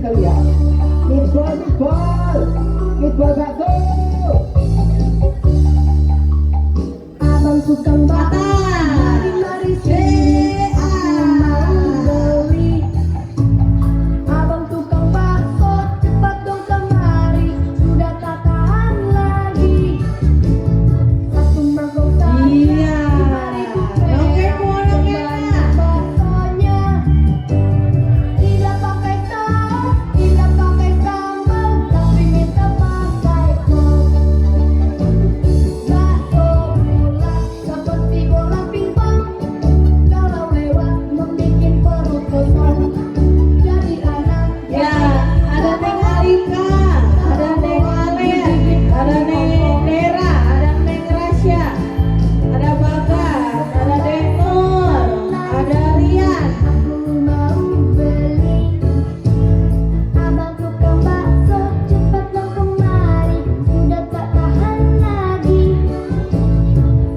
kali ya. Meatball, meatball, meatball bakso. Abang tukang bakso, Atas. mari mari sini, aku mau beli. Abang tukang bakso, cepat dong kemari, sudah tak tahan lagi. Satu mangkok saja, Iya. 5.000 Oke, perak, boleh, yang banyak baksonya. Tidak pakai saus, tidak pakai sambal, tapi minta pakai kol. Bakso bulat seperti bola pingpong, kalau lewat membikin perut kosong. Jadi anak Ya, ada Neng Alika, ada Neng Alen, ada Neng Dera, ada Neng Rasya, ada Bagas, ada Deng Nur, ada Rian. Aku mau beli. Abang tukang bakso, cepat dong kemari, sudah tak tahan lagi.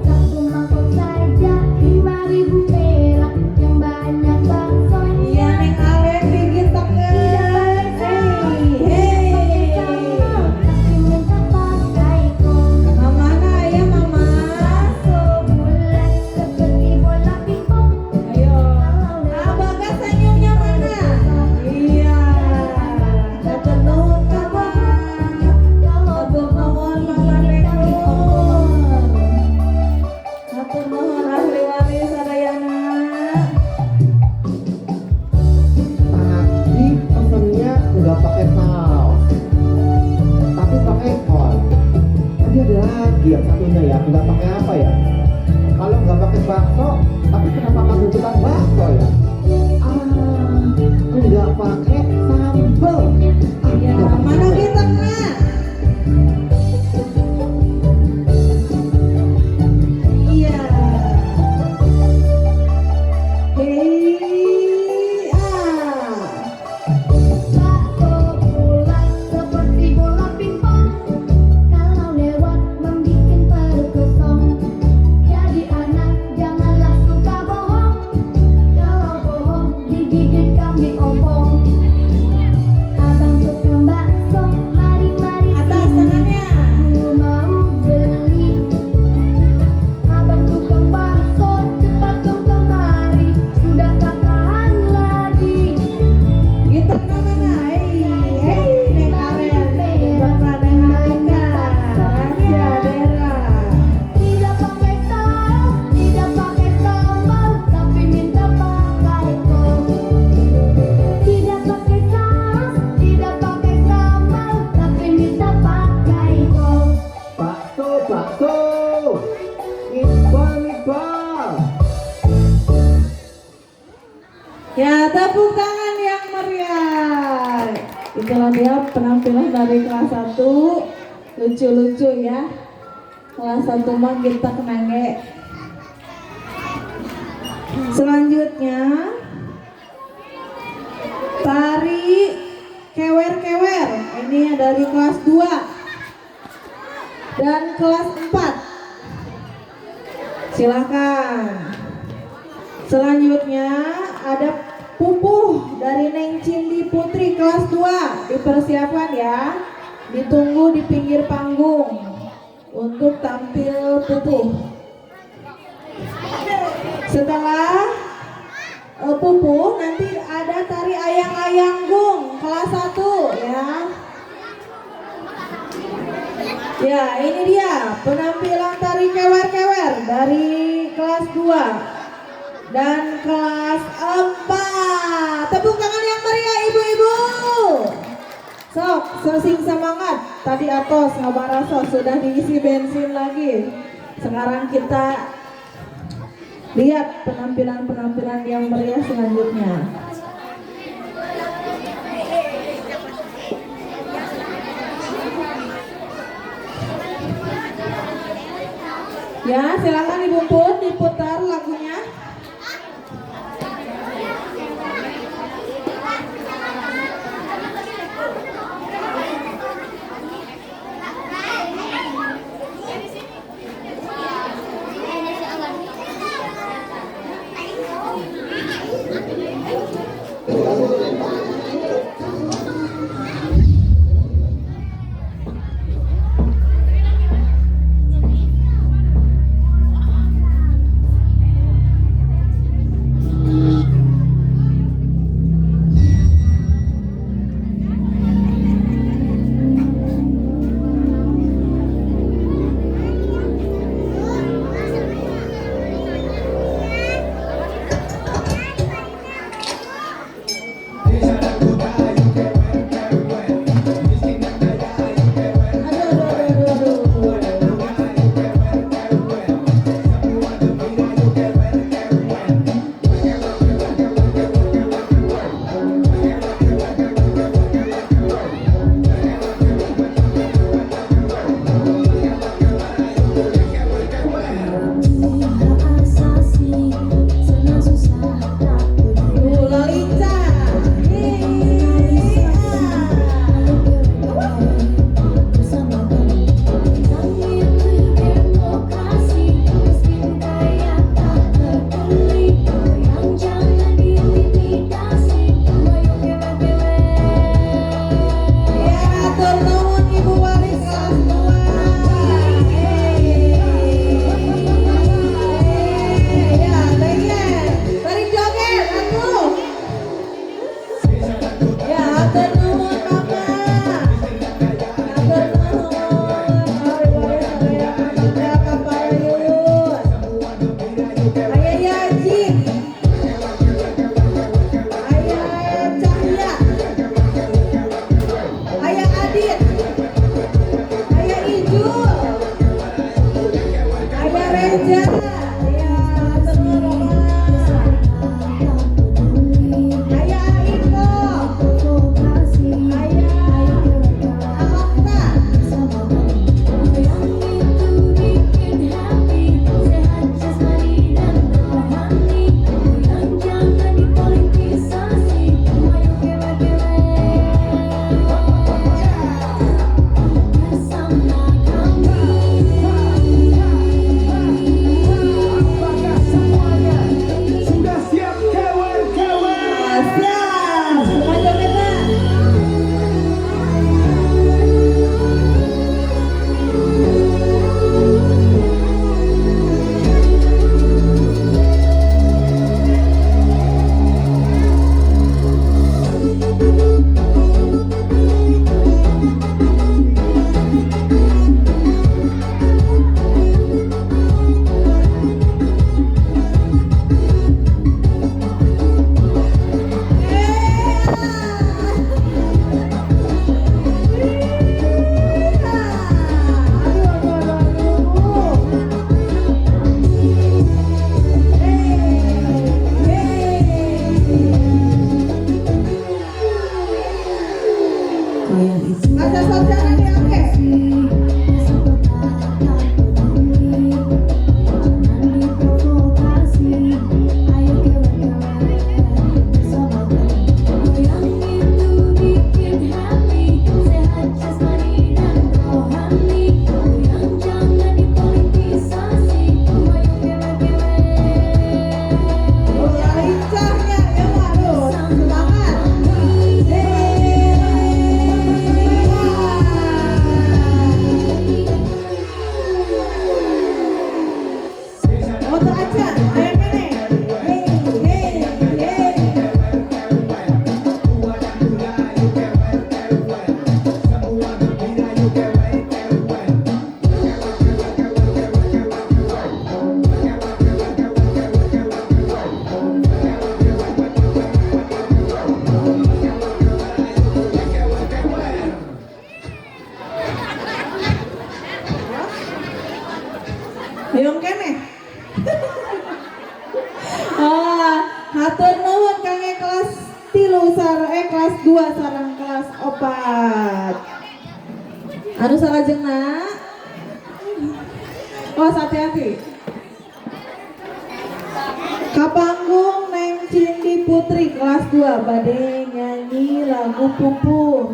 Satu mangkok saja 5.000 perak, yang banyak baksonya. Iya, Neng Alen bikin Tidak teken. pakai saus, Hei, tidak pakai hei. sambal, tapi minta pakai kol. Mama ya mama. Bakso bulat seperti bola pingpong, Ayo. kalau Ah, lewat Bagas senyumnya mana? Iya. Hatur nuhun Mama. kalau Hatur bohong nuhun Mama digigit Neng kambing ompong. Nur. Hatur nuhun ahli waris sadayana. Tadi pesennya nggak pakai saus, tapi pakai kol. Tadi ada lagi yang satunya ya, nggak pakai apa ya? Kalau nggak pakai bakso, tapi kenapa panggil tukang bakso ya? Ah, nggak pakai sambel. Ah, Iya, nggak pakai mana apa ya? kita kena? Iya. Hei, ah. Bakso bulat seperti bola pingpong, kalau lewat membikin perut kosong. Jadi anak janganlah suka bohong, kalau bohong digigit kambing ompong. Abang tukang bakso, mari mari Atas sini, tangannya. aku mau beli. Abang tukang bakso, cepat dong kemari, sudah tak tahan lagi. Kita mana? Hei, hei, Neng Aren, Bapak Neng Alika, Rasya, Dera. Tidak pakai saus, tidak pakai sambal, tapi minta pakai kol. Tidak pakai saus, tidak pakai sambal, tapi minta pakai kol. Bakso, bakso, meatball, meatball. Ya, tepuk tangan yang meriah. Itulah dia penampilan dari kelas 1. Lucu-lucu ya. Kelas 1 mah kita kenange. Selanjutnya tari kewer-kewer. Ini dari kelas 2 dan kelas 4. Silakan. Selanjutnya ada pupuh dari Neng Cindi Putri kelas 2. Dipersiapkan ya. Ditunggu di pinggir panggung untuk tampil pupuh. Setelah pupuh nanti ada tari ayang-ayang gung kelas 1 ya. Ya, ini dia penampilan tari kewer-kewer dari kelas 2 dan kelas 4. Tepuk tangan yang meriah ibu-ibu. Sok, sosing semangat. Tadi atos ngabaraso sudah diisi bensin lagi. Sekarang kita lihat penampilan-penampilan yang meriah selanjutnya. Ya, silakan Ibu Pun diputar lagunya. Hoyong keneh. Ah, hatur nuhun kangge kelas 3 kelas 2 sareng kelas 4. Anu salajengna. Oh, hati-hati. Kapanggung Neng Cindy Putri kelas 2 bade nyanyi lagu Pupuh.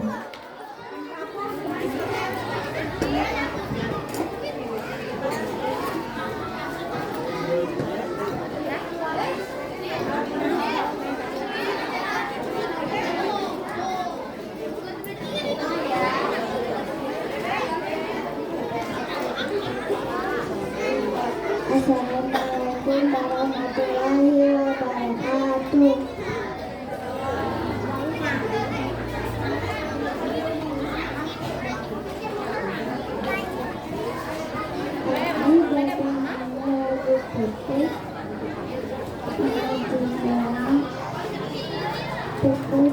Assalamualaikum warahmatullahi wabarakatuh. Aku bertemu lagu Pupuh. Pupuh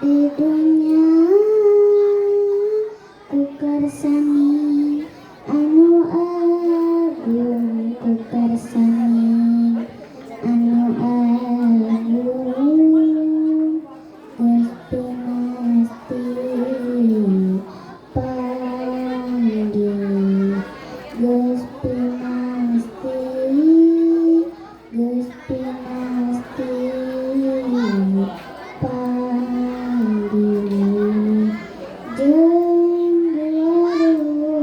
di dunia ku kersani anu agung, ku kersani anu agung, geus pinasti panggih, geus pinasti, geus pinasti panggih. Jeung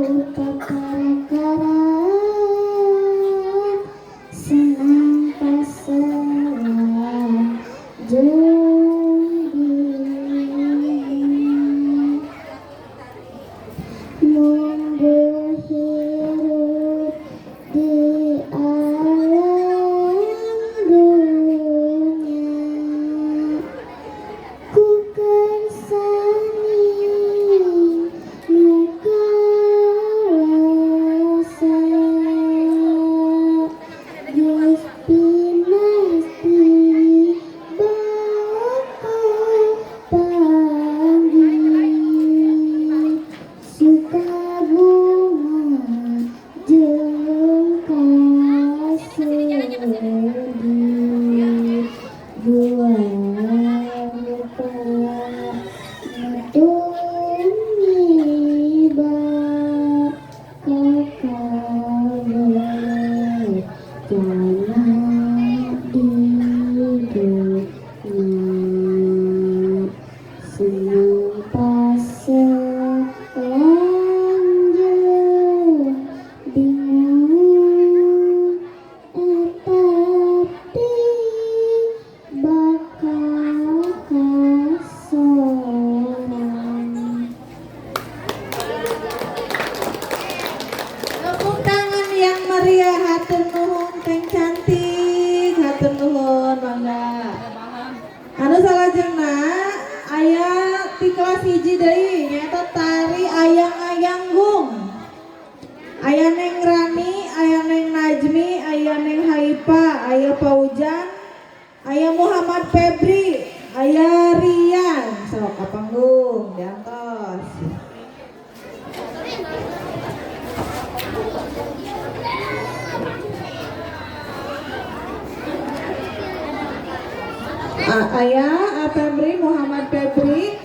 rupa perkara senang paselan jeung bingung. Mungguh hirup di alam dunya ku kersani nu kawasa, geus pinasti bakal panggih, suka bunga jeung kasedih, dua rupa tumiba kakawet jana di dunya, senang paselan jeung bingung, eta teh bakal kasorang. Tepuk tangan yang meriah, hatur nuhun teng cantik, hatur nuhun mangga. Anu salajengna aya ti kelas 1 deui nyaeta tari ayang-ayanggung. Aya Neng Rani, aya Neng Najmi, aya Neng Haipa, aya Paujan, aya Muhammad Febri, aya Rian. Sok ka panggung diantos. Aya Febri, Muhammad Febri.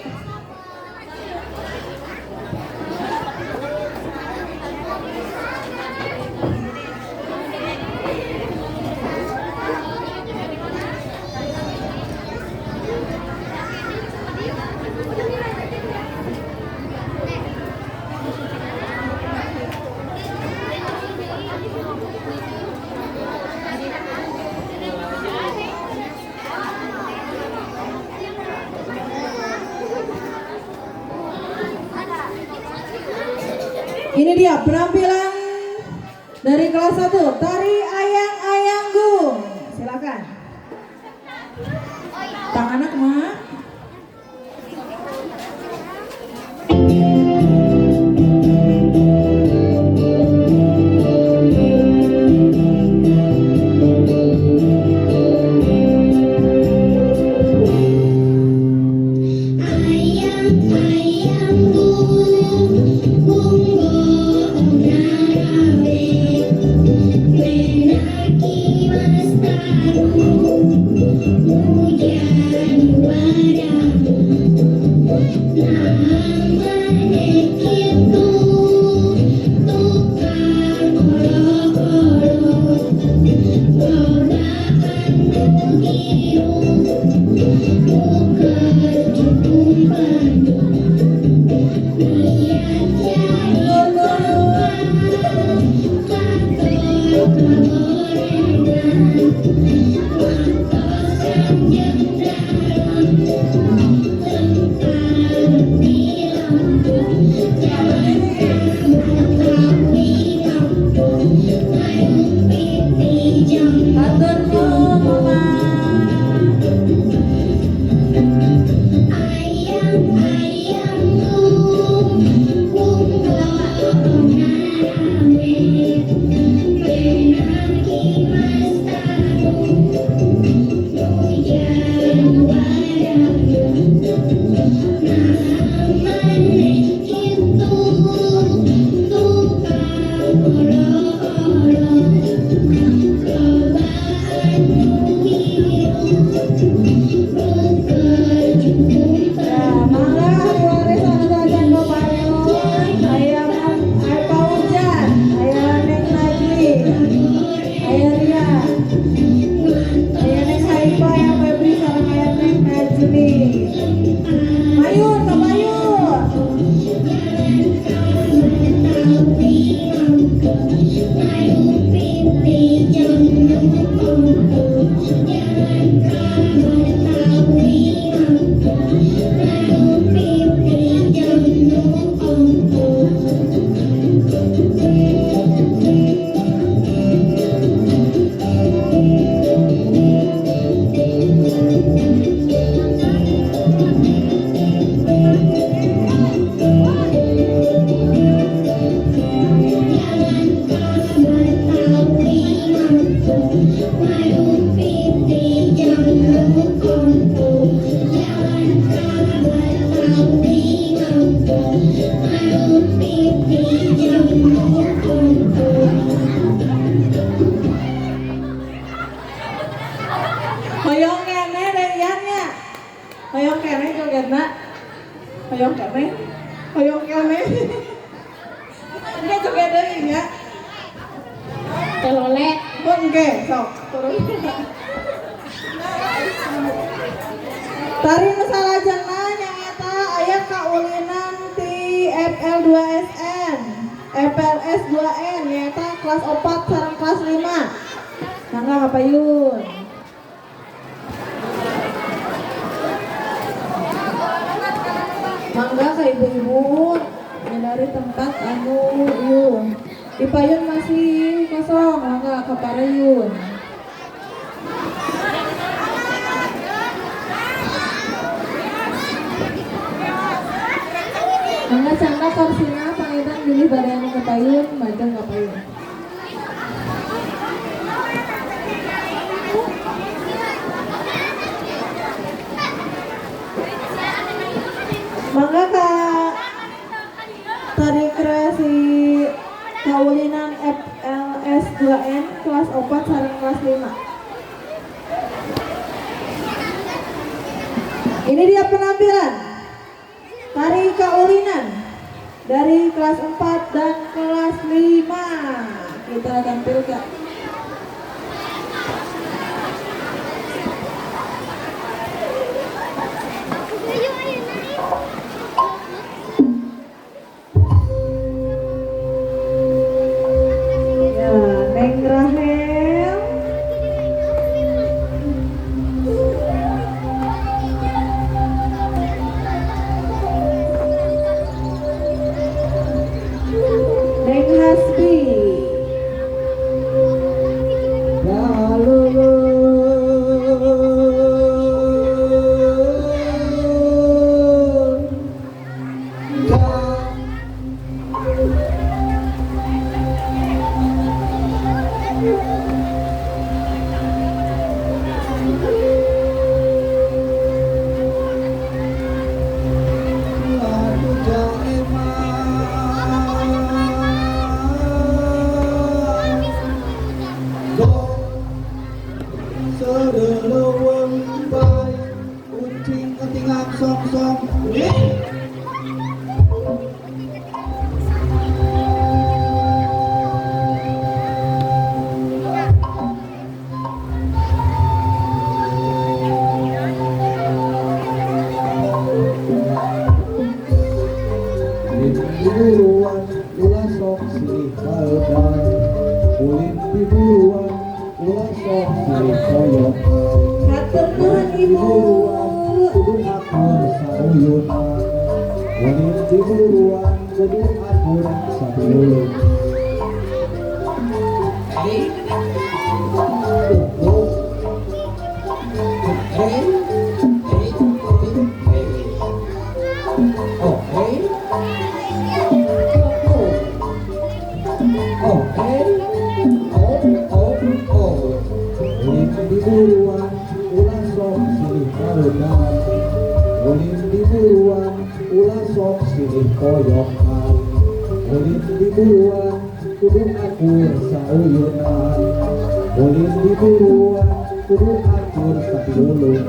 Ini dia penampilan dari kelas 1 tari ayang-ayanggung. Silakan. Tangannya kemana? Hatur nuhun, Mama. Ya, mangga ahli waris anu acan ka payun. Aya aya Paujan, aya Neng Najli, aya Ria, aya Neng Haifa, aya Febri, sareng aya Neng Najli. Mayun, ka payun. Hoyong keneh deh Ian nya. Hoyong keneh jogetna. Hoyong keneh. Hoyong keneh. Engke joget deui nya. Telole. Mun engke sok turun. Tari nu salajengna nyaeta aya kaulinan ti FL2SN, FLS 2N nyaeta kelas 4 sareng kelas 5. Mangga ka payun. Mangga ka ibu-ibu dari tempat anu ieu. Di payun masih kosong, mangga ka parayun. Mangga cangga korsina panginten bilih bade anu ka payun, majeng ka payun. Mangga ka tari kreasi kaulinan FLS 2N kelas 4 sareng kelas 5. Ini dia penampilan tari kaulinan dari kelas 4 dan kelas 5. Kita tampilkan. Ya, Neng Rahel. Neng Hasbi. Seureuh bae ucing ketingak song-song. Buruan ulah sok silih baedan, ulin di buruan ulah sok silih koyokan. Hatur nuhun Ibu. Kudu akur sauyunan, ulin di buruan kudu akur sauyunan. Buruan ulah sok silih baedan, ulin di buruan ulah sok silih koyokan, ulin di buruan kudu akur sauyunan, ulin di buruan kudu akur sauyunan.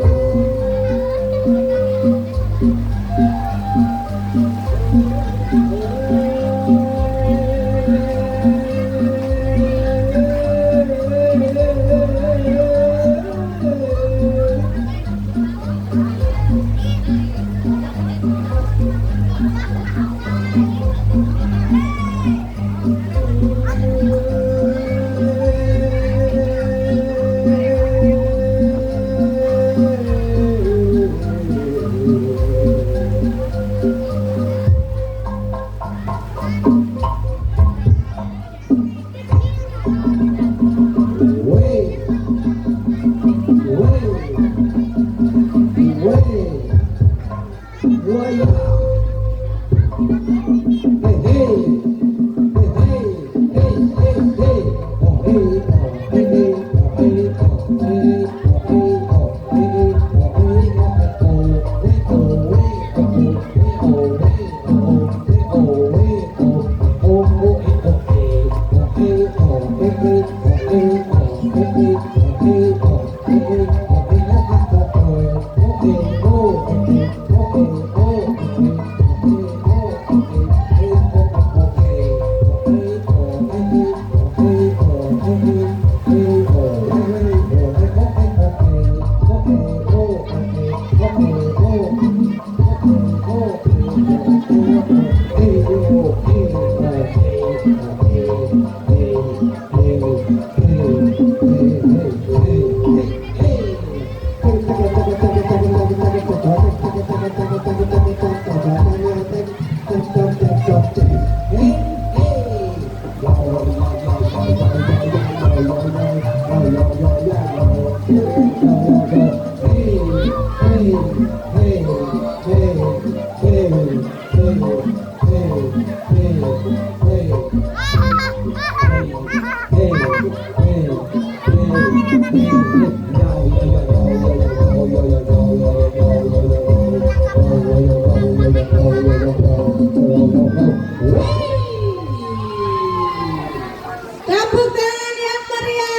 Tepuk tangan yang meriah.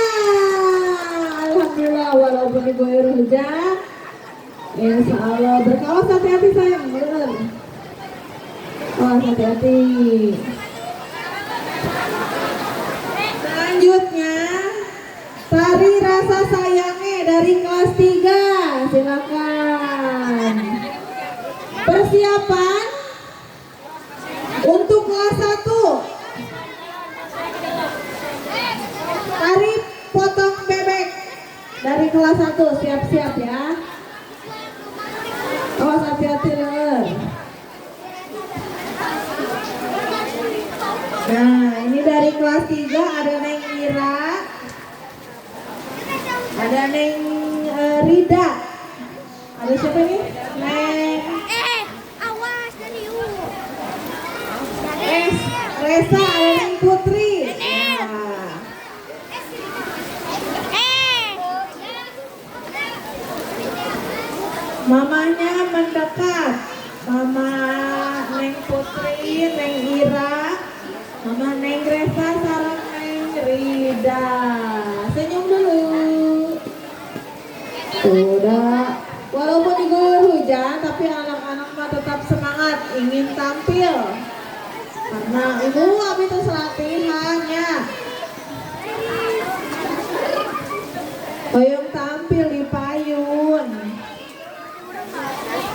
Alhamdulillah walaupun diguyur hujan, insya Allah berkawas hati-hati sayang, bener. Awas hati-hati. Selanjutnya tari rasa sayangnya dari kelas 3, silakan. Persiapan untuk kelas 1. Tari potong bebek dari kelas 1, siap-siap ya. Awas hati-hati ler. Nah, ini dari kelas 3 ada Neng Ira, ada Neng Rida, ada siapa nih? Neng Awas dari Resa, ada Neng Putri. Nah. Mamanya mendekat, Mama Neng Putri, Neng Ira, Mama Neng Resa, sareng Neng Rida. Senyum dulu. Udah, walaupun diguyur hujan, tapi anak-anak mah tetap semangat ingin tampil. Karena itu habis terus latihannya. Hoyong tampil di payun.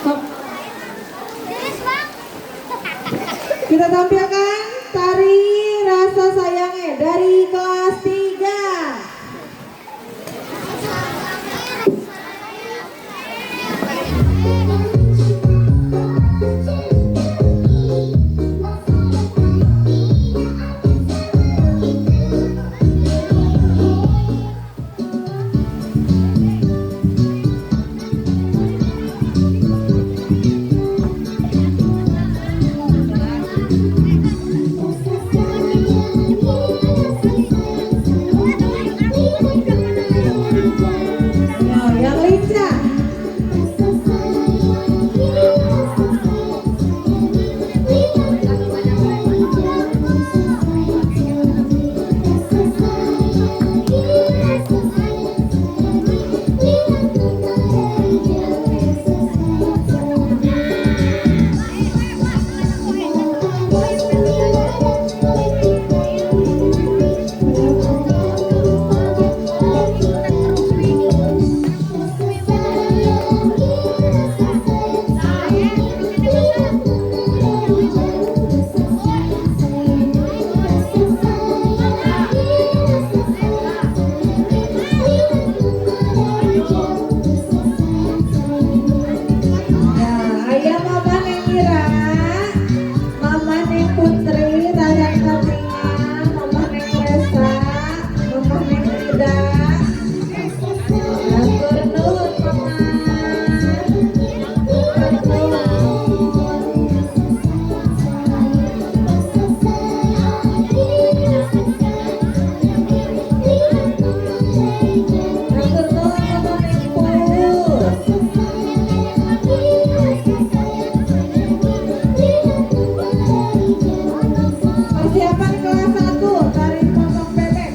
Hop. Kita tampilkan tari rasa sayangnya dari kelas 3. Yang lincah. Nah, ayah Mama Neng Ira, Mama Neng Putri, Tayang Katingan, Mama Neng Resa, Mama Neng Rida. Hatur nuhun Mama. Hatur nuhun. Hatur nuhun Mama Neng Put. Persiapan kelas 1 tari potong bebek.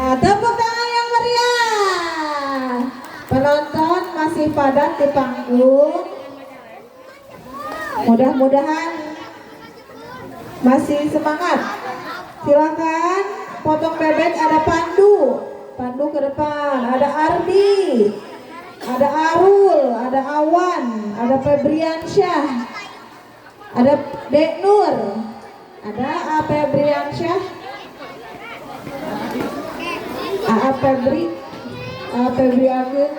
Nah, tepuk tangan yang meriah. Penonton masih padat di panggung. Mudah-mudahan masih semangat. Silakan potong bebek, ada Pandu. Pandu ke depan, ada Ardi, ada Arul, ada Awan, ada Febriansyah, ada Dek Nur, ada A Febriansyah, AA Febri, AA Febri Agung.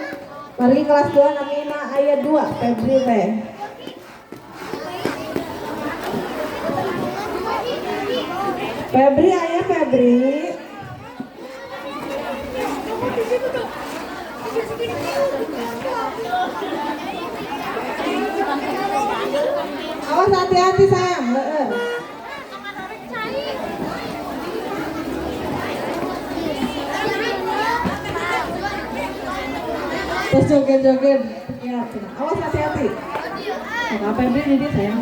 Mari kelas 2 namina ayat 2 Febri teh. Febri ayah Febri. Awas hati-hati sayang. Heeh. Terus joget-joget. Ya, awas hati-hati. Apa Febri ini sayang?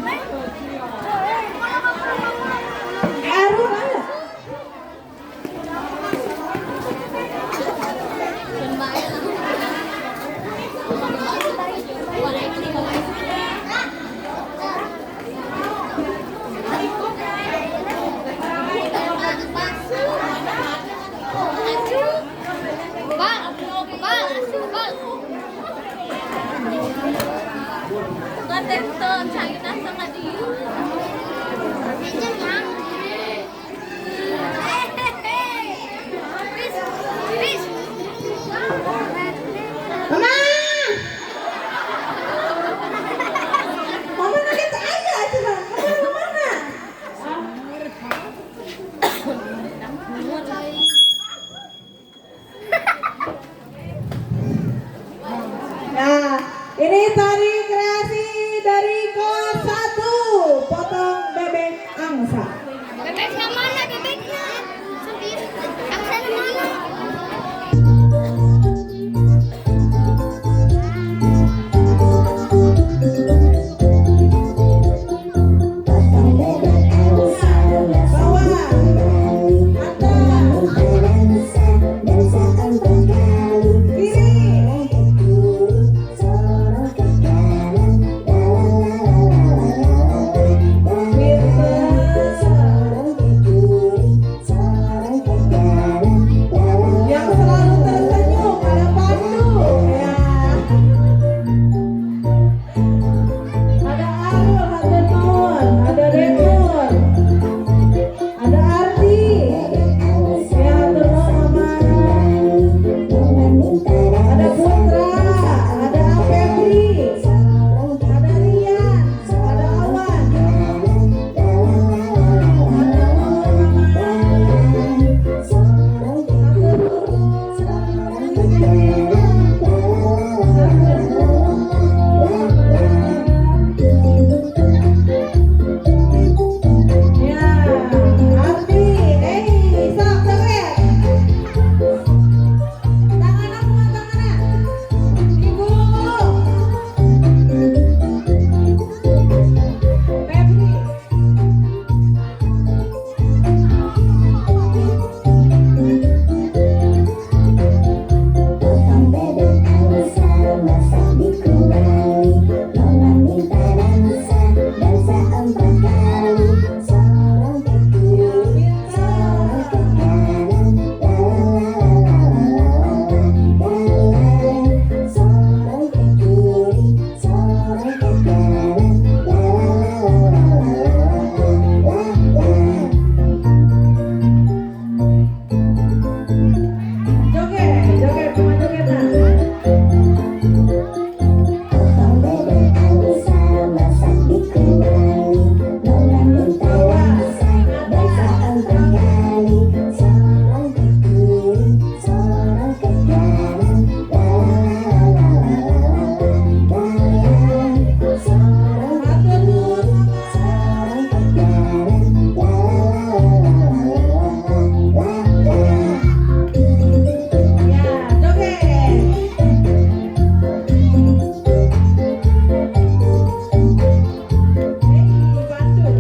Arul ada. Mama! Mama nangis aja coba. Mama kemana? Ini tari kreasi dari kelas 1, potong bebek angsa. Bebeknya mana bebeknya? Angsa mana? Bawah, atas, kiri. Pinter. Yang selalu tersenyum ada Pandu ya. Ada Arul, ada Nur, ada Denur, ada Ardi. Ya, hatur nuhun Mama. Ada Putra, ada Febri, ada Rian, ada Awan. Hatur nuhun Mama. Hatur nuhun. Hatur nuhun Mama. Ya, Ardi, sok joget. Tangan aku, tangannya. Digulung-gulung. Febri. Ya, pintar. Joget, joget, cuma joget nah. Bawah, atas. Hatur nuhun Mama. Ya, joget. Pandu.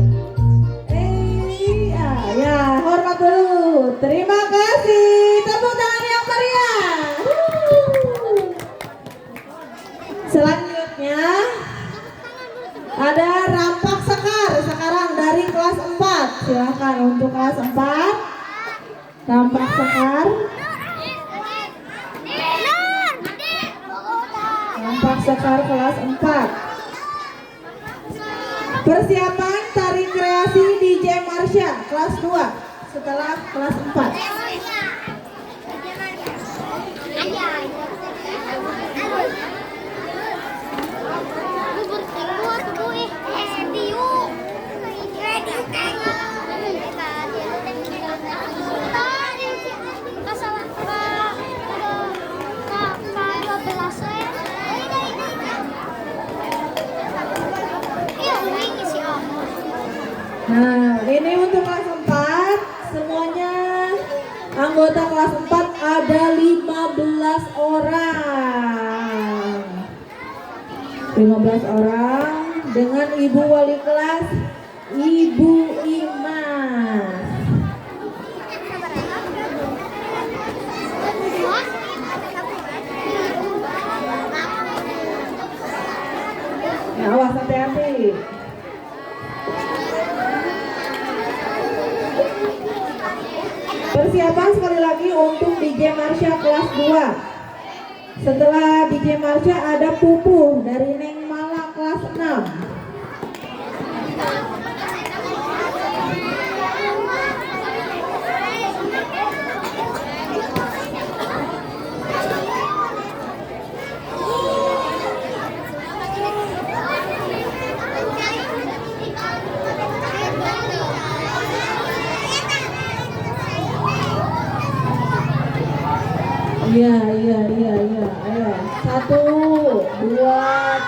Ya, hormat dulu. Terima kasih. Tepuk tangan yang meriah. Wuh. Selanjutnya ada rampak sekar sekarang dari kelas 4. Silakan untuk kelas 4. Rampak sekar. Rampak sekar kelas 4. Persiapan tari kreasi DJ Marsha kelas 2 setelah kelas 4. Nah, ini untuk kelas 4, semuanya anggota kelas 4 ada 15 orang. 15 orang dengan ibu wali kelas Ibu Imas. Ya, awas hati-hati. Persiapan sekali lagi untuk DJ Marsha kelas 2. Setelah DJ Marsha ada Pupuh dari Neng Mala kelas 6. Iya. Ayo. 1, 2,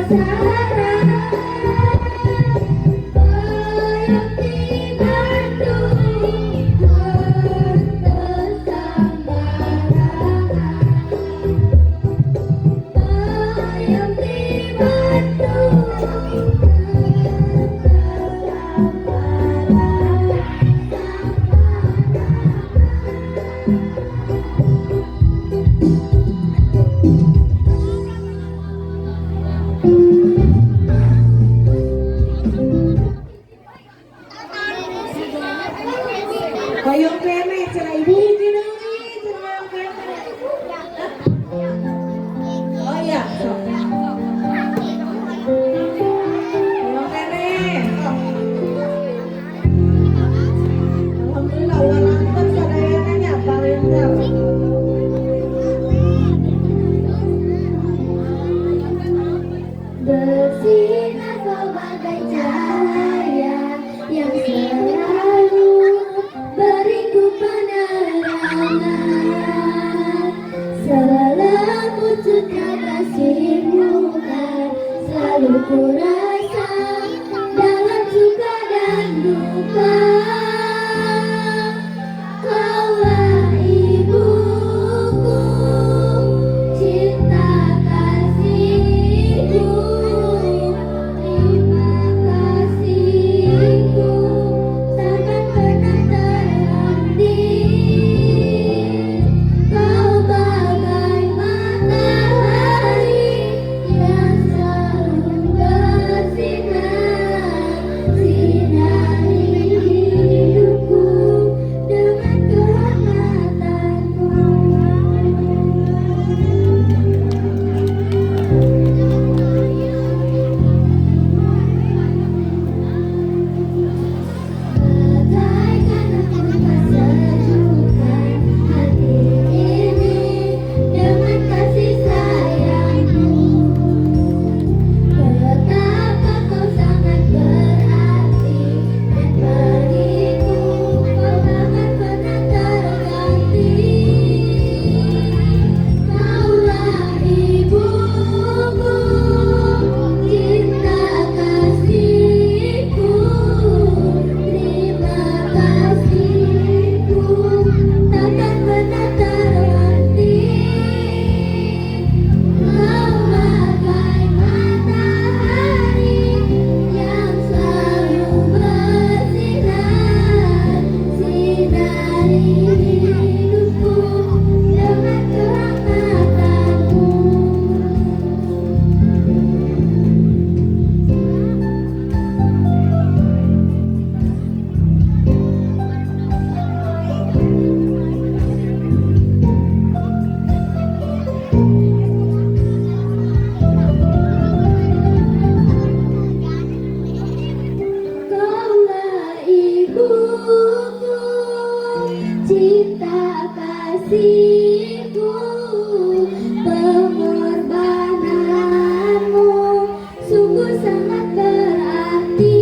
cara. Payung di Bandung henteu sambarangan. Payung di Bandung henteu sambarangan. Hoyong keneh cenah ibu hiji deui cenah hoyong keneh. Hah? Oh iya, sok. Hoyong keneh, sok. Alhamdulillah ulah nonton sadayana nya palinter. Bersinar kau bagai cahaya yang selalu beriku penerangan. Selembut sutra kasihmu kan selalu ku rasa dalam suka dan duka. Kaulah ibuku, cinta kasihku, terima kasihku, takkan pernah terhenti. Kau bagai matahari yang selalu bersinar, sinari hidupku dengan kehangatanmu. Bagaikan aku tak sejukkan hati ini dengan kasih sayangmu. Betapa kau sangat berarti dan bagiku kau takkan pernah terganti. Kaulah ibuku, cinta kasihku, terima kasihku, takkan pernah terhenti. Kau bagai matahari yang selalu bersinar, sinari hidupku dengan kehangatanmu. Kaulah ibuku, cinta kasihku, pengorbananmu sungguh sangat berarti.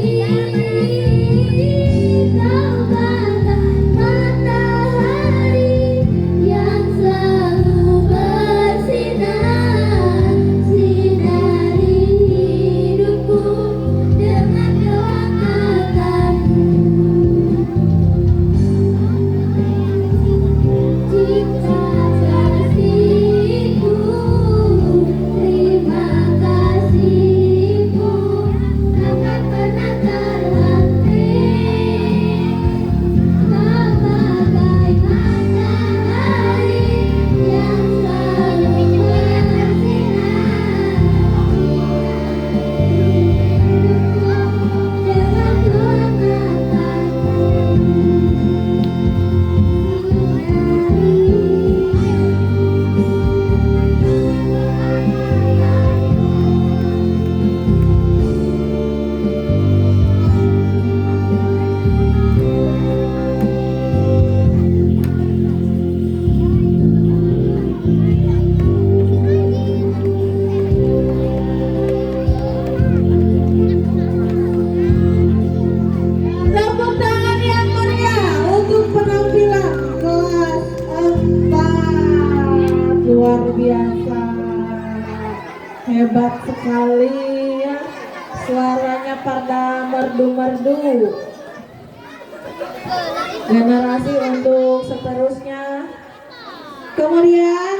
Kau bagai matahari yang selalu bersinar, sinari hidupku dengan kehangatanmu. Cinta kasihku, terima kasihku, takkan pernah terhenti. Kau bagai matahari yang selalu bersinar, hidupku dengan kehangatanmu. Tepuk tangan yang meriah untuk penampilan kelas 4. Luar biasa. Hebat sekali. Suaranya pada merdu-merdu. Generasi untuk seterusnya. Kemudian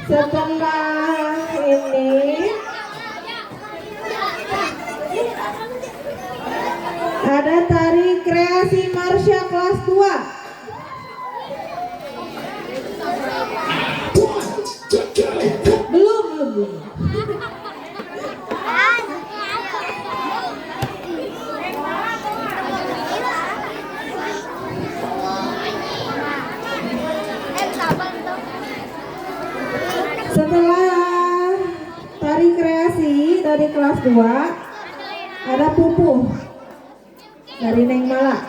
setelah ini ada tari kreasi Marsha kelas 2. Belum. Setelah tari kreasi dari kelas 2 ada pupuh dari Neng Mala.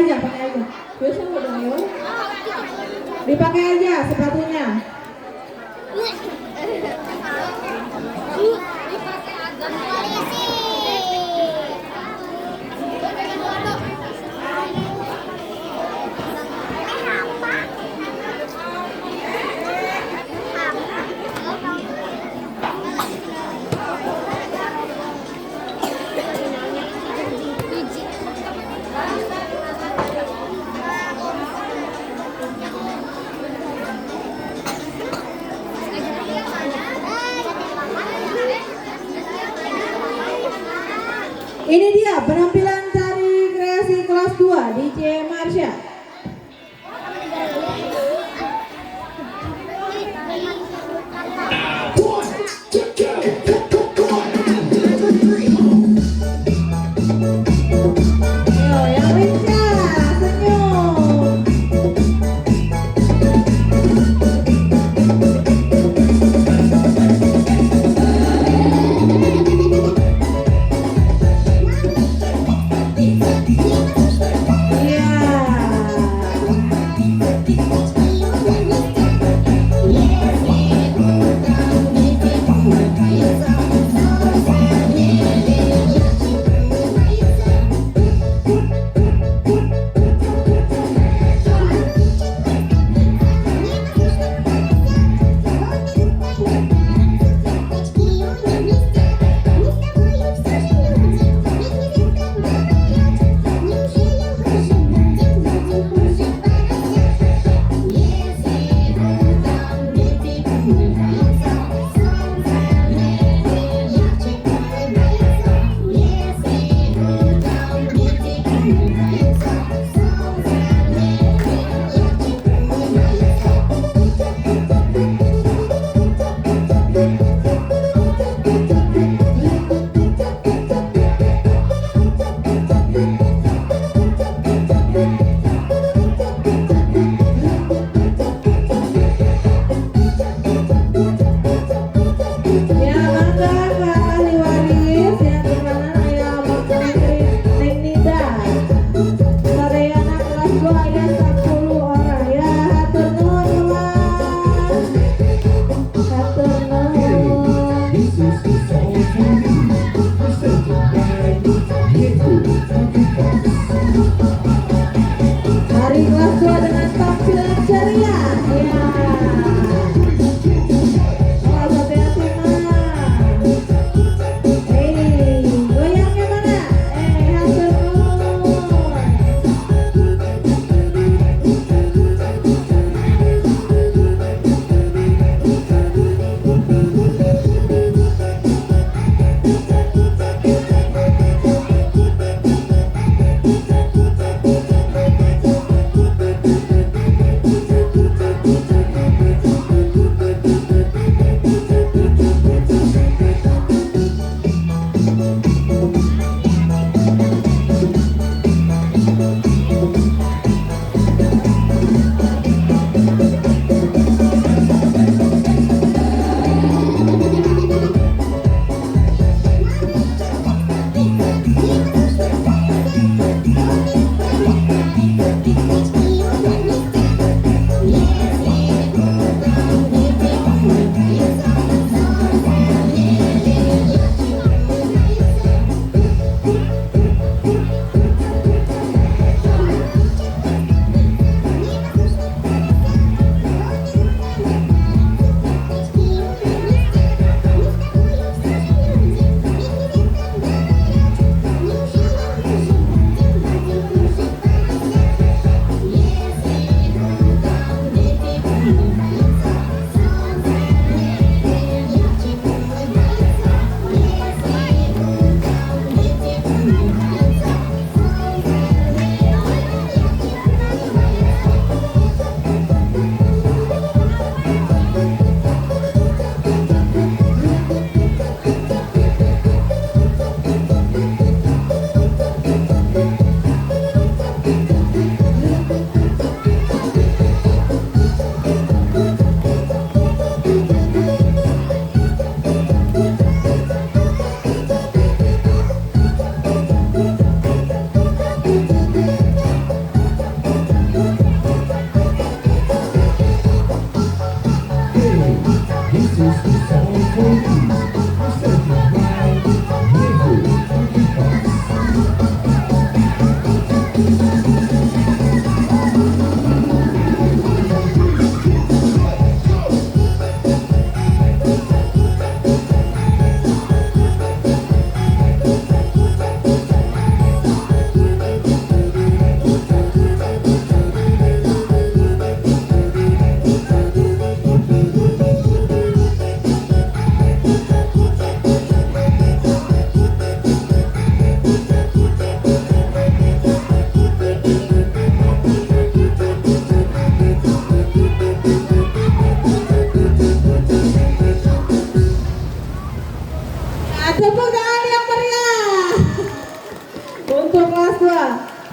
Pakai aja. Biasanya udah ya. Dipakai aja sepatunya. Ini dia penampilan tari kreasi kelas 2 DJ Marsha. Ayo, yang lincah, senyum. Iya.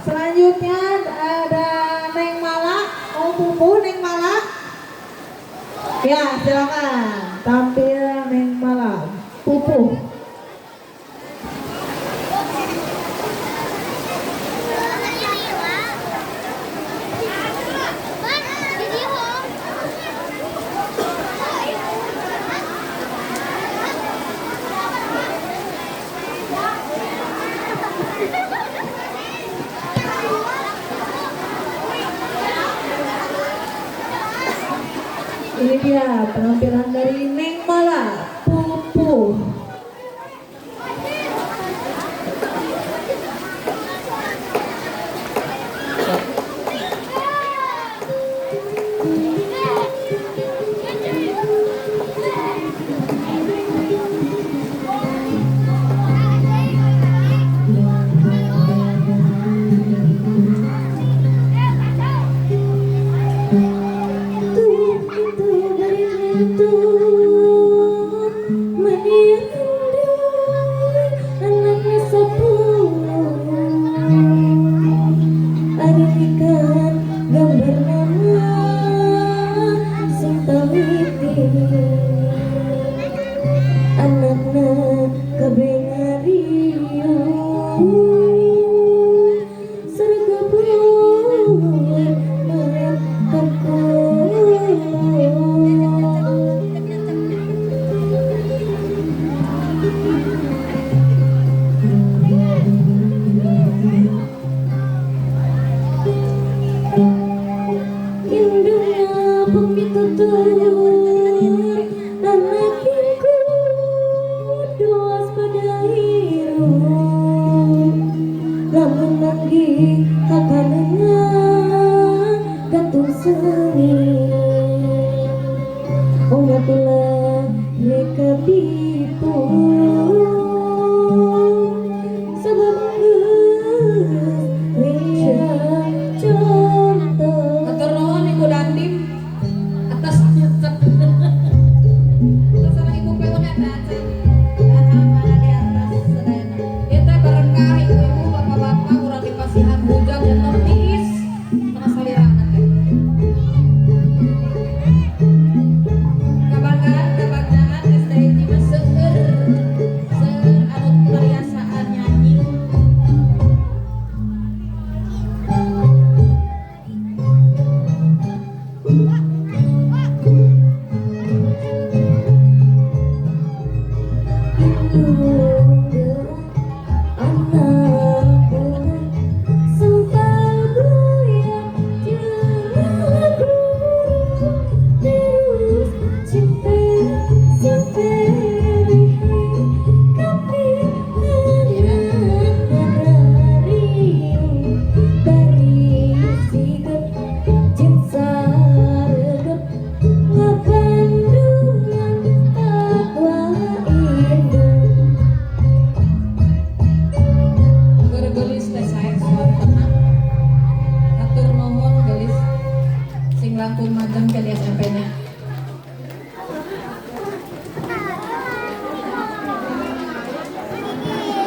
Selanjutnya ada Neng Mala, mau pupuh Neng Mala? Ya, silakan tampil Neng Mala, pupuh. Ini dia penampilan dari Neng Mala, pupuh.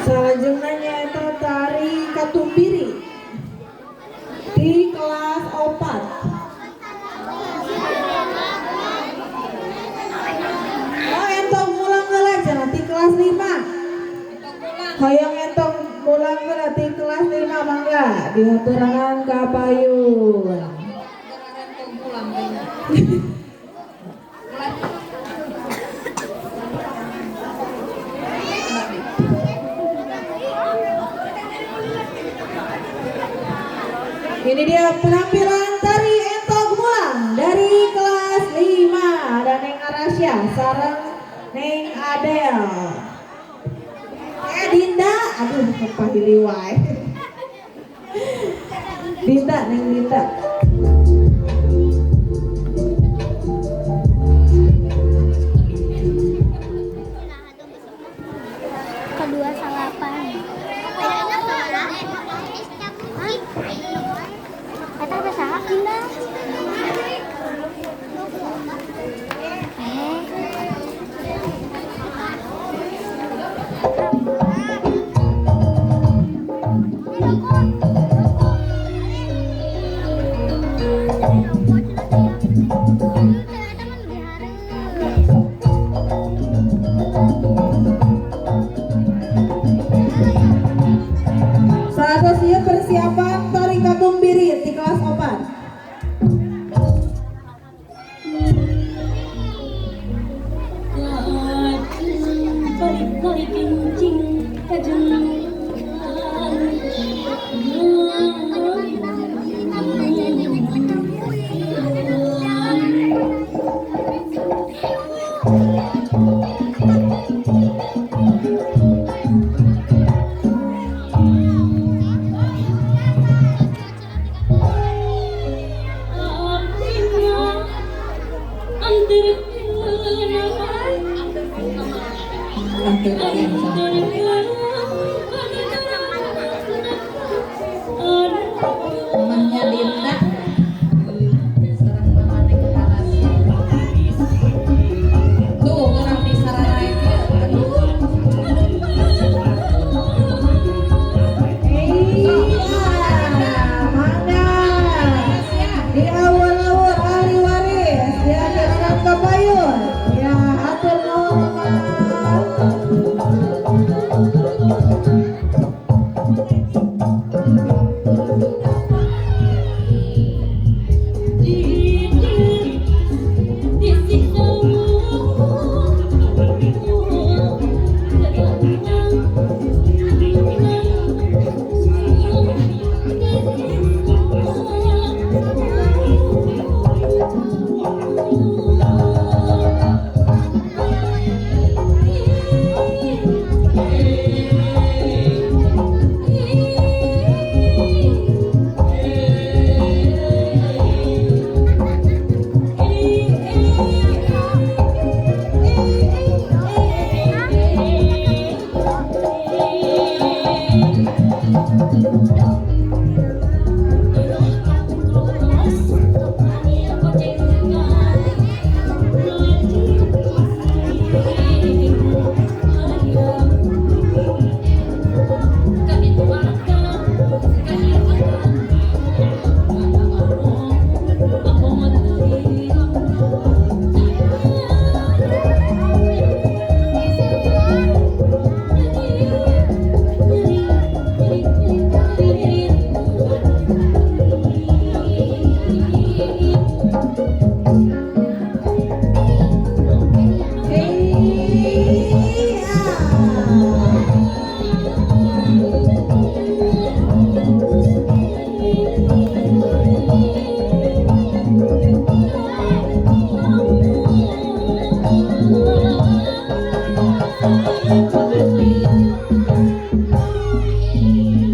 Selanjutnya yaitu tari Katumbiri di kelas 4. Oh, entong mulang heula cenah di kelas 5. Hoyong entong mulang heula di kelas 5 mangga dihaturanan ka payun. Ini dia penampilan tari Entog Mulang dari kelas 5. Ada Neng Arasya sareng Neng Adel. Dinda, aduh kepahili wae. Dinda, Neng Dinda. Kedua salapan. Kata bahasa Dinda.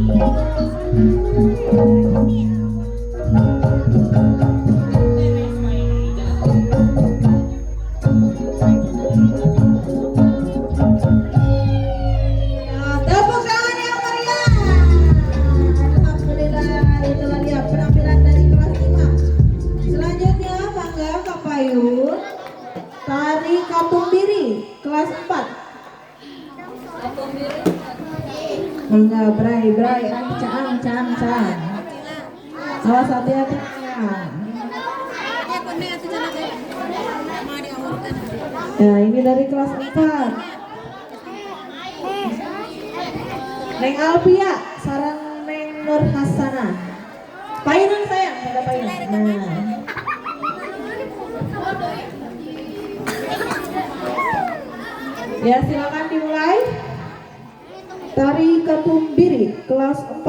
Nah, tepuk tangan yang meriah. Alhamdulillah, itulah dia penampilan dari kelas 5. Selanjutnya, Mangga Kapayun, Tari Katumbiri, kelas 4. Mangga bray bray, ah, caang caang caang. Awas, hati-hati. Ya, ini dari kelas 4. Neng Alpia, sareng Neng Nur Hasanah. Payunan sayang, ada payunan. Nah. Ya, silakan dimulai. Tari Katumbiri kelas 4.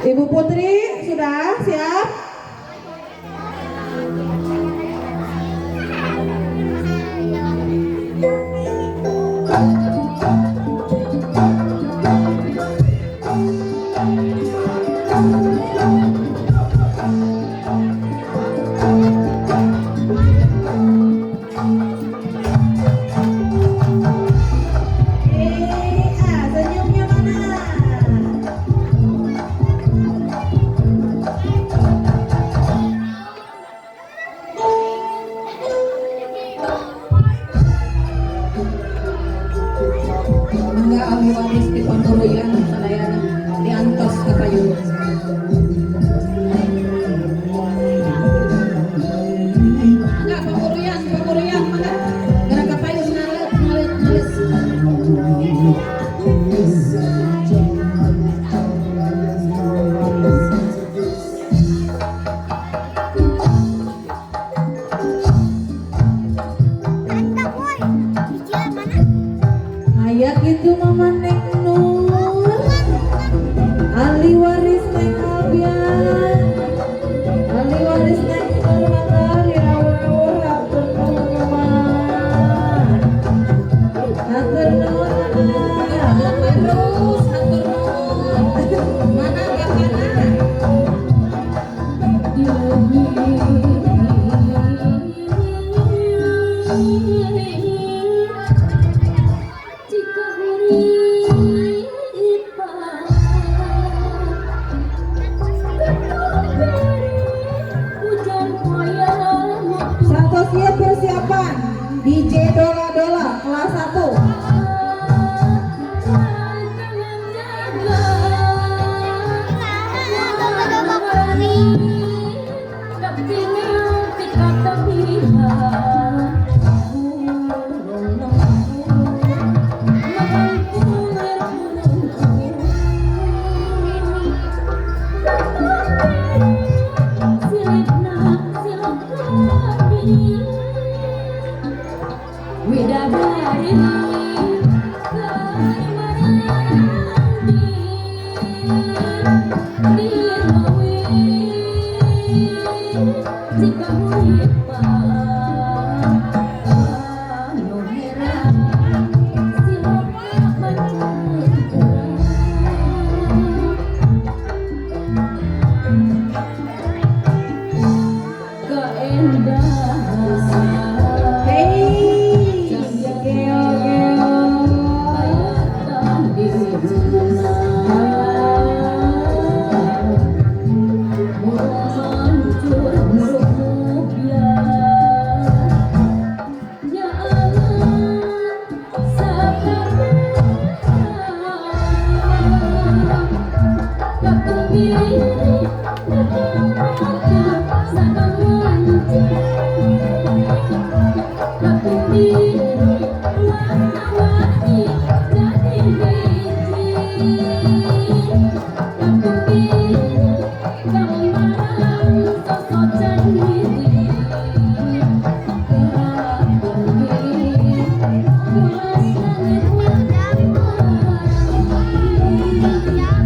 Ibu Putri sudah siap? Ah, senyumnya mana? Mangga ahli waris di Pangkuruyan sadayana diantos ka payun. Mangga Pangkuruyan, Pangkuruyan mangga. Gerak ka payun ngalet ngalet ngalet. Aya gitu Mama Neng Nur. Ahli waris Neng Albian. Ahli waris Neng Nur mangga dirawuh-rawuh, hatur nuhun Mama. Hatur nuhun Mama. Terus hatur nuhun. Mana bapana? Jika hurip hujan poyang. Santos siap persiapan DJ Dola Dola kelas 1. Widadari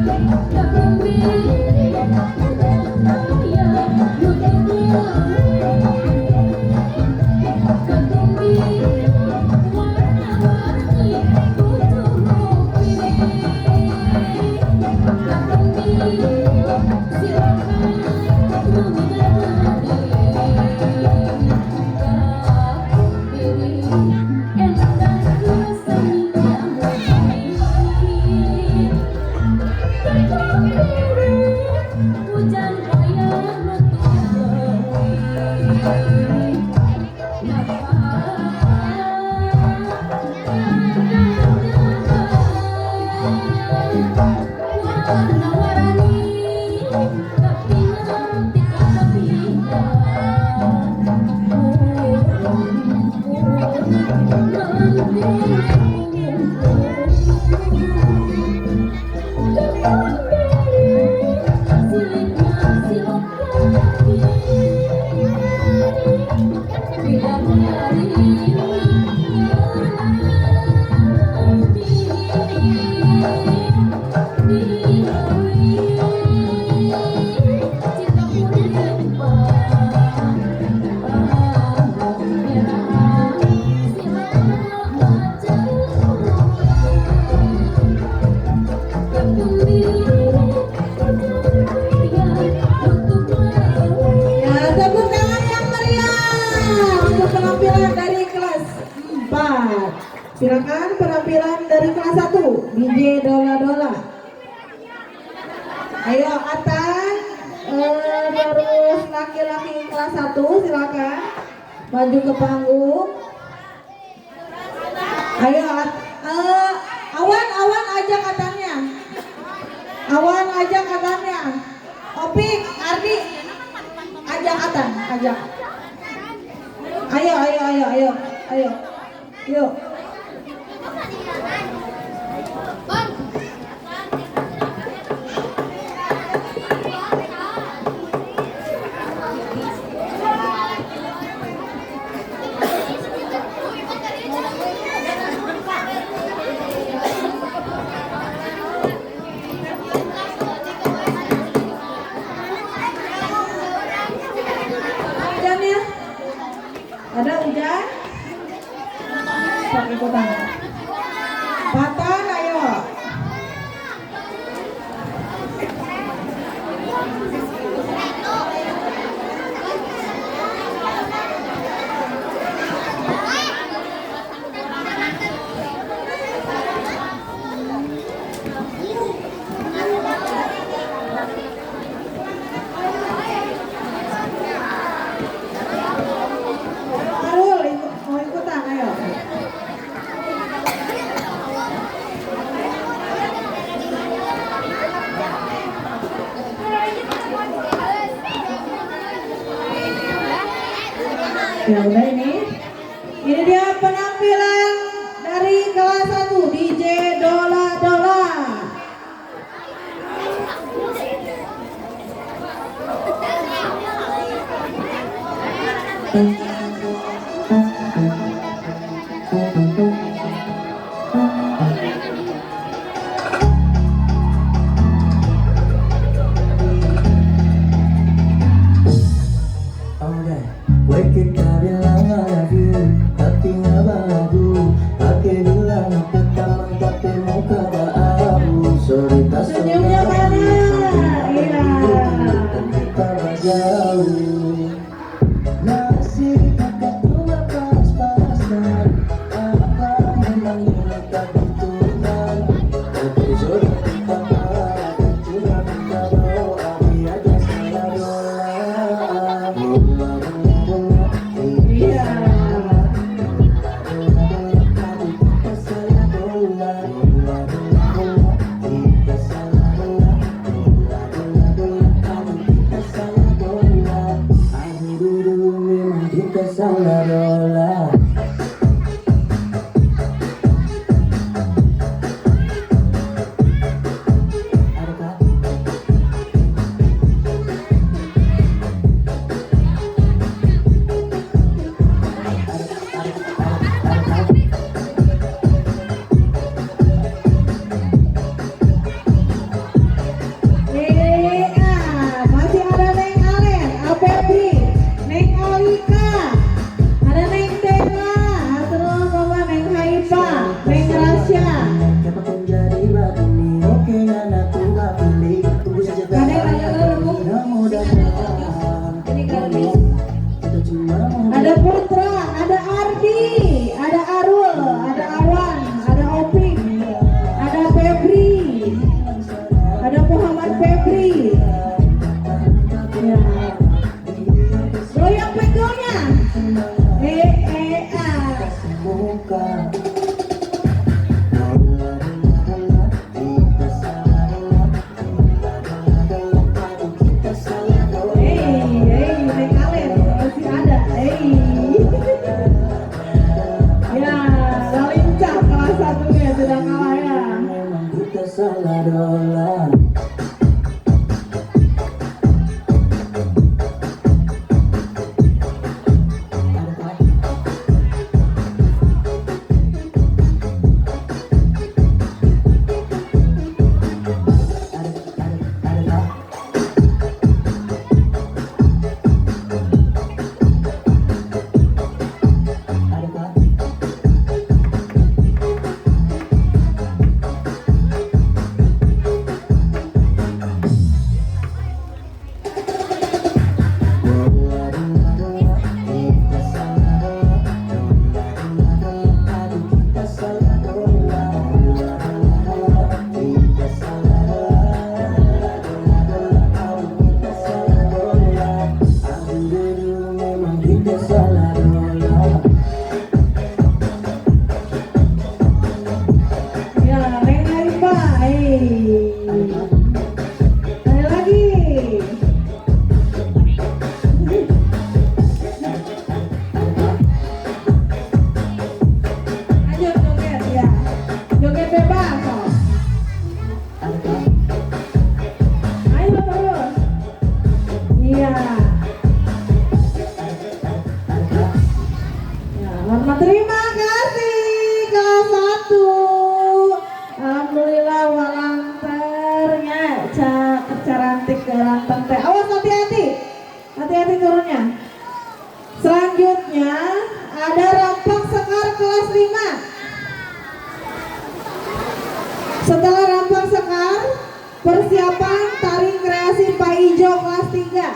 Ya, tepuk tangan yang meriah untuk penampilan dari kelas 4. Silakan penampilan dari kelas 1, DJ Dola Dola. Ayo Atan, terus laki-laki kelas 1 silakan maju ke panggung. Ayo Awan, Awan ajak Atannya. Awan ajak Atannya. Opik, Ardi, ajak Atan, ajak. Ayo, ayo, ayo, ayo, ayo, yuk. Hujan ya? Ada hujan? Sok ikutan. Patan, ayo. Arul, mau ikutan, ayo. Ya udah ini. Ini dia penampilan dari kelas 1 DJ Dola Dola. Oke, kita bilang I love you, tapi nggak bagus. Pakai bilang aku taman, tapi muka abu. Sorry tak Senyumnya mana? Iya. Kita jauh. Nasi pakai cuma pas-pasan. Apa memang ini kebetulan? Tapi jodoh kita parah, cuma kita doa biar dia salah doa. Iya. Salah. Adakah? pilih. Tunggu saja mau datang. Kita cuma mau Ada Putra, ada Ardi, ada Arul, ada Awan, ada Opik, ada Febri, ada Muhammad Febri. Ya. Goyang pinggulnya. E E A. muka. Dola dola kita salah dola. Dola dola aduh kita salah dola. Hey, hey, Neng Alen masih ada. Hey. Ya, lincah kelas satunya sudah kalah ya. Memang kita salah dola. Ya, Neng Aifa. Hey. Ada lagi. Ayo joget ya. Joget bebas. Kok. Ayo terus. Iya. Ya, hormat terima kasih kelas 1. Alhamdulillah walanternya kecarantik garanteng teh. Awas hati-hati. Hati-hati turunnya. Selanjutnya ada rampak sekar kelas 5. Setelah rampak sekar, persiapan tari kreasi Pak Ijo kelas 3.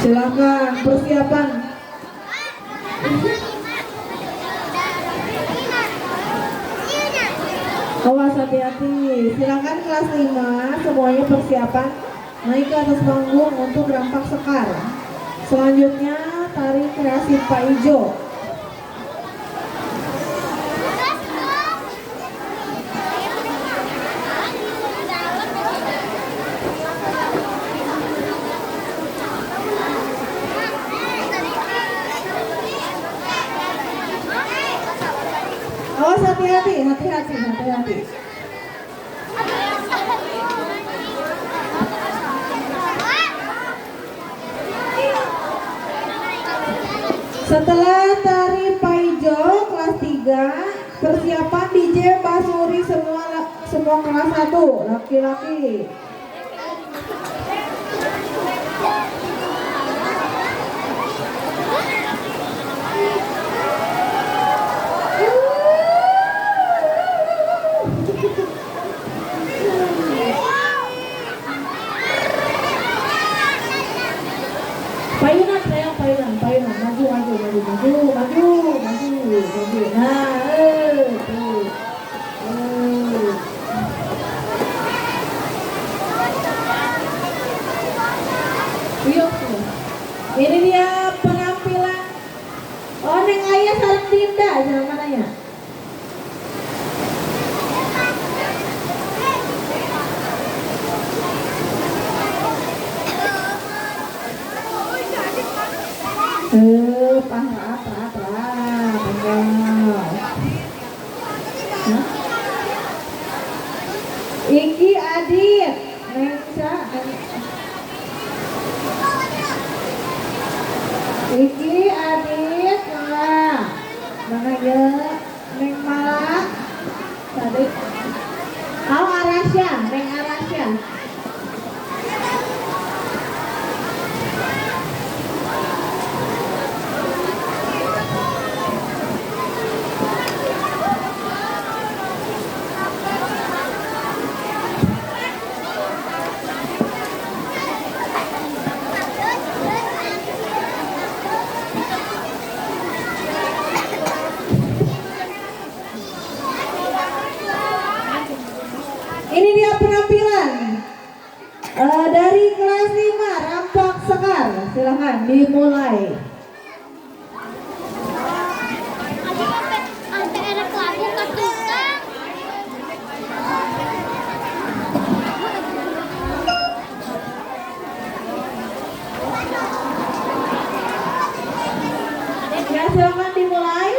Silakan persiapan. Awas hati-hati. Silakan kelas 5 semuanya persiapan naik ke atas panggung untuk rampak sekar. Selanjutnya tari kreasi Pak Ijo. Awas hati-hati, hati-hati, hati-hati. Setelah tari Paijo kelas 3, persiapan DJ Basuri semua semua kelas 1 laki-laki. Payunan sayang, payunan, payunan, maju, maju, maju, maju, maju, maju, maju. Nah, tuh. Yuk, ini dia penampilan. Oh, Neng Ayah sareng Dinda, jangan mana ya? Hah? Iki Adit, Nengsa, Iki Adit, mana? Mana ya? Neng Mala, tadi. Oh Arasya, Neng Arasya. penampilan dari kelas 5 Rampak Sekar. Silahkan dimulai. Abi sampai sampai enak lagu ke tukang. Ya, silakan dimulai.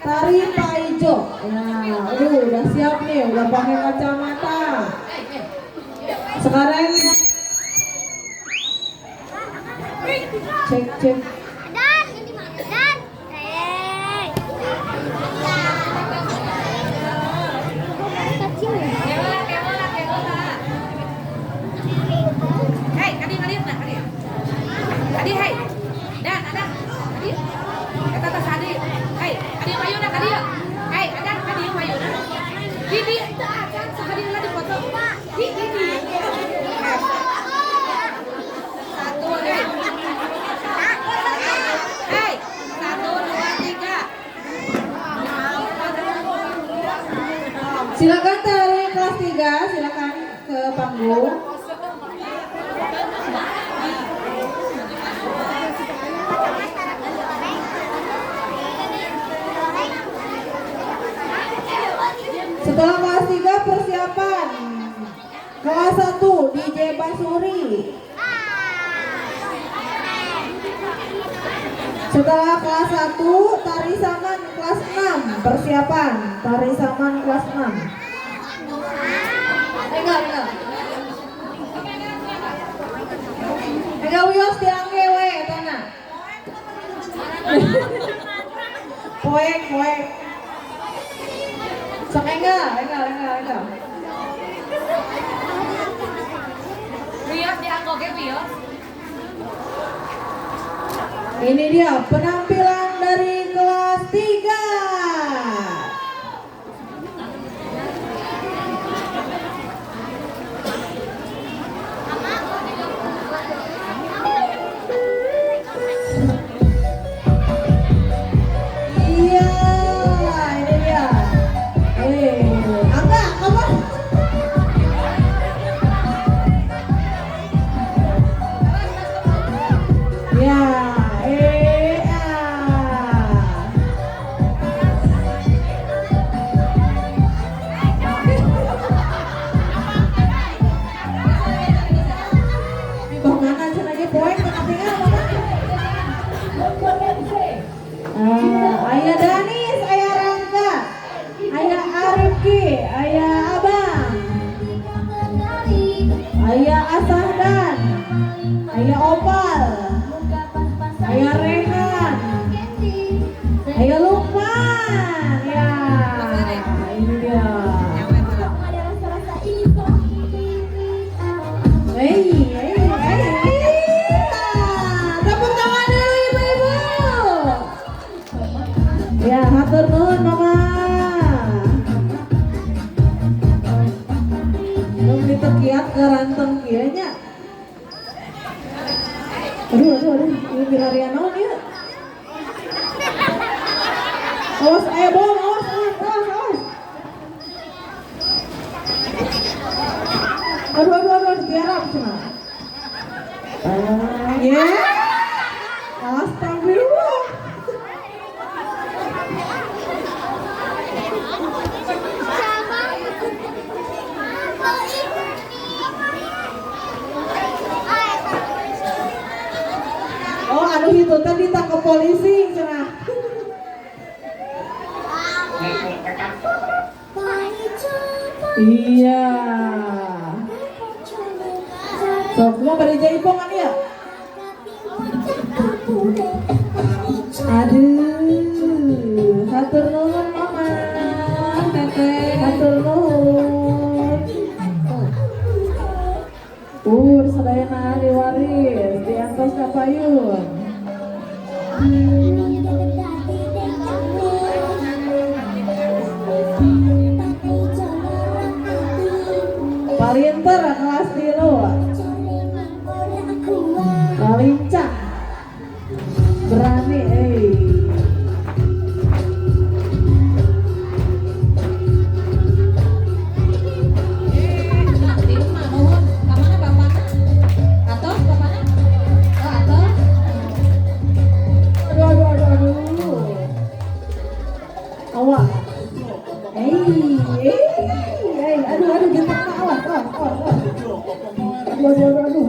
Tari Paijo. Nah, aduh, udah siap nih, udah pakai kacamata. Sekarang cek cek. Dan, dan, eh. Kecil ya? Keola, keola, keola. Hei, kadi kadi nah kadi. Kadi hei. Dan, ada. Kadi. Eta tas adi. Hei, kadi mayuna kadi ya. Hei, ada kadi mayuna. Di di teu acan sok kadi heula dipoto. Di di di. Satu, hei. Hei, 1, 2, 3. Silakan dari kelas 3, silakan ke panggung. Setelah kelas 3 persiapan kelas 1 DJ Basuri. Setelah kelas 1 tari saman kelas 6, persiapan tari saman kelas 6. Enggak, enggak. Enggak wios diangge we etana. Poek, poek. Sok enggak, enggak, enggak, enggak. Wios dianggo ge wios. Ini dia penampilan dari kelas 3. Iya, ini dia. Angga, apa? Ya, ah. Di bawah mana cenah ge poek teu katingal mana? Ayah Danis, ayah Rangga, ayah Arifki, ayah Abang, ayah Asahdan, ayah Opal, ayah Rehan, ayah Lukman. Ya, ini dia. Hei, hei, hei. Tepuk tangan dulu ibu-ibu. Ya, hatur nuhun Mama. Belum ditekiat ke ranteng kieu nya. Aduh, aduh, aduh, ini bilarian naon ieu? Awas aya bom, awas, awas, awas, awas. Aduh, aduh, aduh, aduh, tiarap cenah. Ya. Astagfirullah. Oh, aduh itu tadi ditangkap polisi cenah. Iya. Sok mau pada jaipongan ya? Aduh, hatur nuhun Mama. Teteh, hatur nuhun. Sadayana ahli waris diantos ka payun. Palinter kelas 3. Lincah. Berani, Nuhun, ka mana bapakna? Atos bapakna? Oh, atos. Aduh, aduh, aduh, aduh. Awas. Aduh, aduh, genteng awas, awas, awas, awas. Aduh, aduh, aduh, aduh.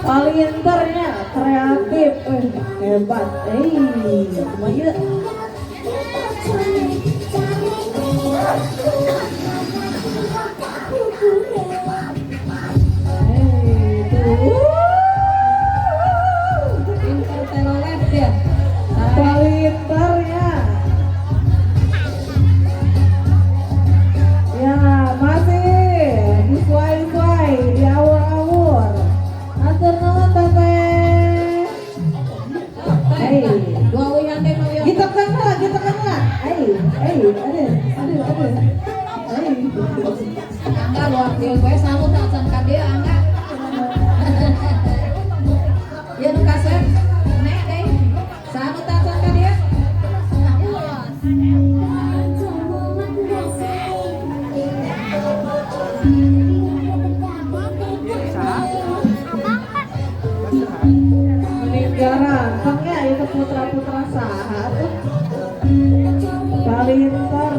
Palinternya kreatif, hebat. Kumaha ieu? Tuh. Pinter telolet ya. Palinternya. Ya, masih disuai-suai, diawur-awur. Atur nuhun teteh. Hei. Dua uyan deh mau ya. Ditekan lah, ditekan lah. Hei, hei, aduh, aduh, aduh. Hei. Angga luar dia gue salut acan ka dia angga. Ya nu kasep. Nek deh. Salut acan ka dia. Meninggaran, ya itu putra-putra saha tuh. Palinter.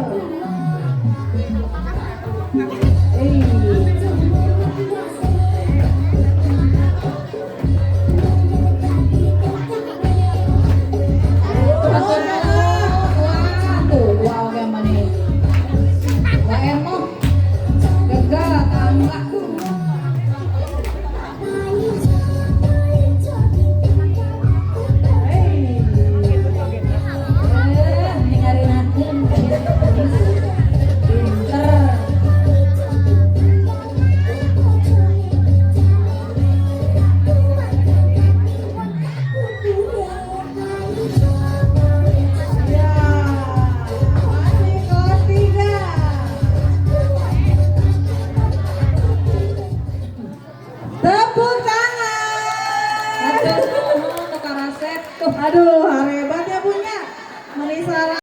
Atur nuhun. Wah, tuh dua oge mani. Wa emoh. Gagal angga. Ningarinakeun. Pinter. Ya, masih kelas 3. Tepuk tangan. Atur nuhun nu karasep tuh. Aduh,